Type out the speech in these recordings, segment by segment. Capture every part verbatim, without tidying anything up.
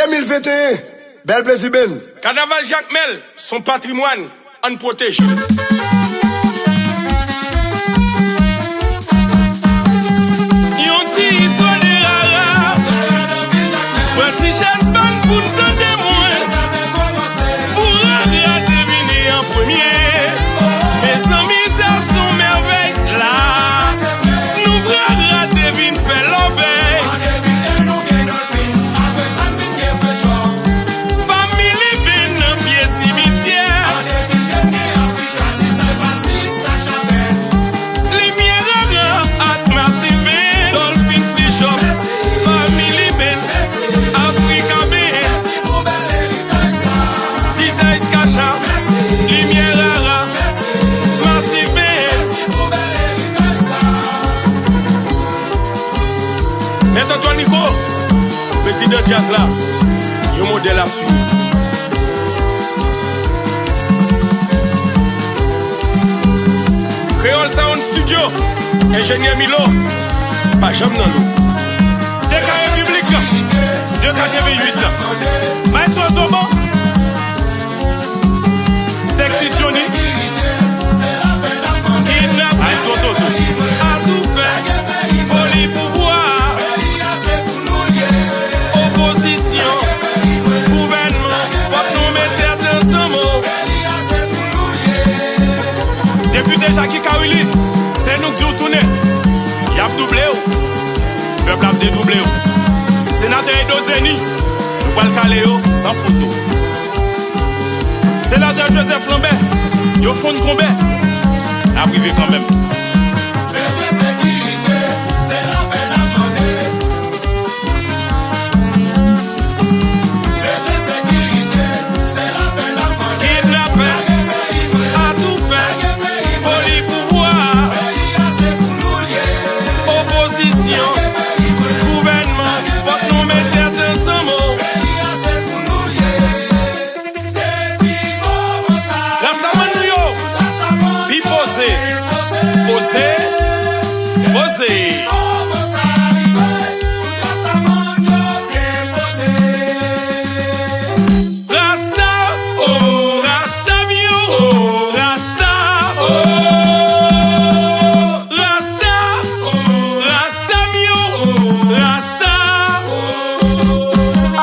De mil venteyen, bèl plezi, Ben. Kanaval Jakmèl, se yon patrimwàn, ann pwoteje l. Yon ti izo de rara, pran ti chèz ban pou n tande mwen. Pou rara te vini an premye. Mezanmi, sa se yon mèvèy la. Nou pran rate vin fè lòbèy. Family Ben nan pye simityè. Limyè rara ak Masiben. Dolphins Bishop. Family Ben. Africa Ben. Dizay Skacha. Limyè rara. Masiben. Mèt Antoine Nico, prezidan djaz la, yon modèl a swiv. Kreyòl Sound Studio, enjenyè Milo, pa janm nan nou. T K Repiblik, de katreventuit. Maestro Zobo. Sexy Johnny. Kidnapè. Maestro Toto. Atoufè. Foli pouvwa. Opozisyon. Gouvènman. Fòk nou met tèt ansanm. Depite Jacky Cawilly. Se nou k di w tounen. Y ap double w. Pèp la ap dedouble w. Senatè Edo Zeni. Nou pral kale yo san foto. Senatè Joseph Lambert, yo fonn konbè, n ap rive kanmenm. Bezwen sekirite, se lapè n ap mande. Bezwen sekirite, se lapè n ap mande. Kidnapè, atoufè, foli pouvwa. Peyi a se pou nou l ye. Opozisyon, gouvènman, fòk nou met tèt ansanm. Peyi a se pou nou l ye. Rastaman nou yo, pi poze, poze, poze. Rasta, oh, Rasta m yo, oh, Rasta, oh. Rasta, Rasta m yo, Rasta.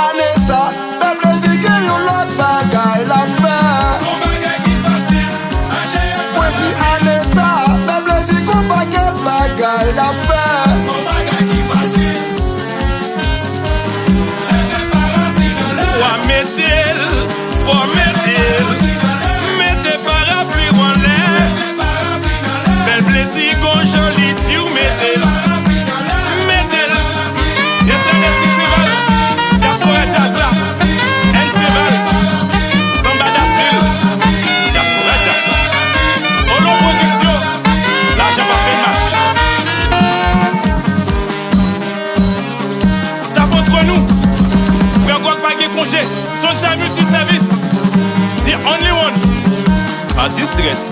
Ane sa, fè plezi gen yon lòt bagay l ap fè. Mwen di ane sa, fè plezi gen yon pakèt bagay l ap fè. Ou a mete l, fò mete l, mete parapli w anlè. Bèl plezi gon jan li di w mete l. Mete l. Desann Esti Seval, dyaspora djaz la. N Seval, Samba Das Mil, dyaspora djaz la. Olo Pwodiksyon, lajan pa fè n mache. Sav antre nou, Frè Gwòg pa gen konje. Sonja Multiservice, the only one. Anti-stress.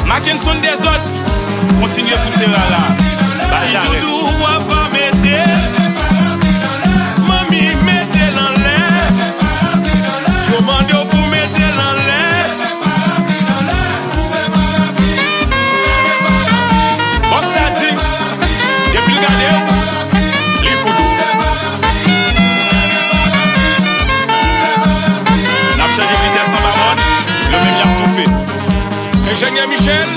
Mackenson Dezòd, kontinye pouse rara. Ti doudou, wa pa mete. Manmi, mete l anlè. Yo mande w pou mete l anlè. Bòs sa di, depi l gade w, li pou dou. N ap chanje vitès anba mòn, yo menm y ap toufe. Enjenyè Michel,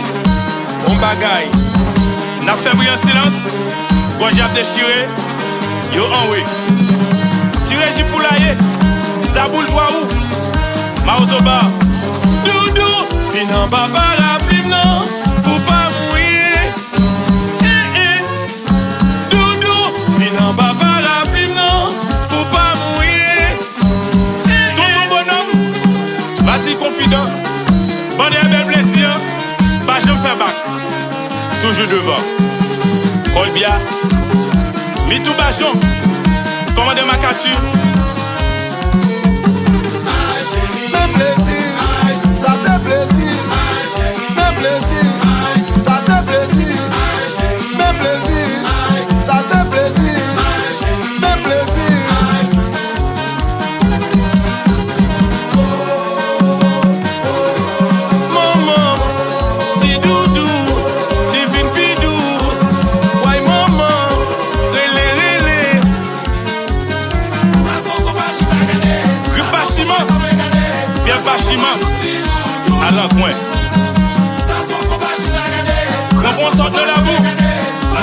bon bagay. N ap fè bri an silans, gòj y ap dechire. Yo anwe. Ti Reji Poulaye, Zaboul Twa Wou, Mawozo Ba. Doudou, vin anba parapli m nan, pou pa mouri. Eh, eh. Doudou, vin anba parapli m nan, pou pa mouri. Eh, eh. Tonton Bonòm, Bati Konfidan, Bandè Bèl Plezi an, pa janm fè bak. Toujou devan. Kolbya, Mitou Bajon, Kòmandan Makati. Men plezi, sa se plezi. Men plezi, sa se plezi. Men plezi, sa se plezi. Men plezi,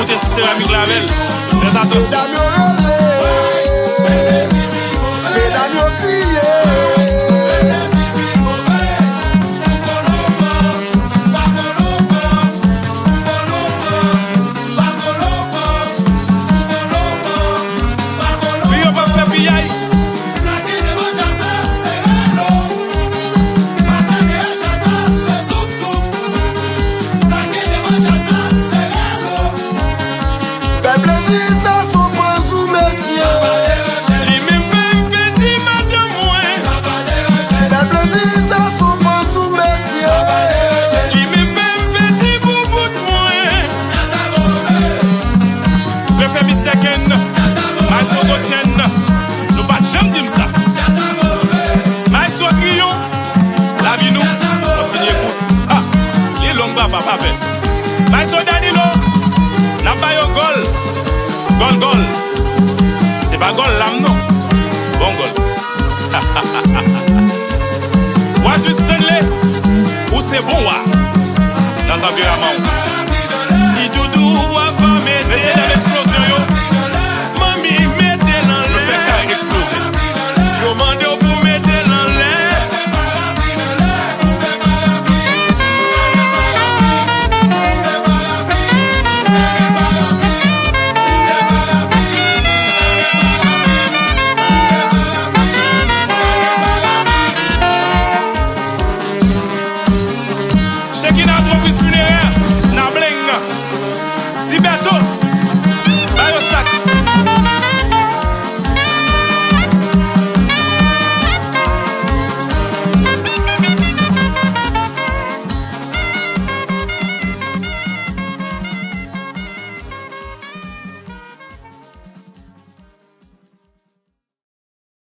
Seramik la avè l. Fè atansyon. Medam yo rele, medam yo kriye. Li yo p ap fè piyay. Bèl plezi sa sou pran sou mesye. Li menm fè m pèdi madanm mwen. Bèl plezi sa sou pran sou mesye. Li menm fè m pèdi boubout mwen. Prefè Mistè Ken, Maestro Gotchen, nou pa t janm di m sa. Maestro Triyon, lavi nou, kontinye kout. Ah, li long papa, pa pè. Maestro Danilo, n ap ba yo gòl. Gòl, gòl. Se pa gòl lam non. Bon gòl. Wa Jis Stanley, ou se bon wa nan tanperaman w. Ti doudou, wa va mete. Mesye, dam eksplozyon yo. Manmi, mete l anlè. Nou fè kay eksplozyon. Yo mande w pou mete l anlè. Chekina Tropis Funerè, Nableng, Ti Bèto.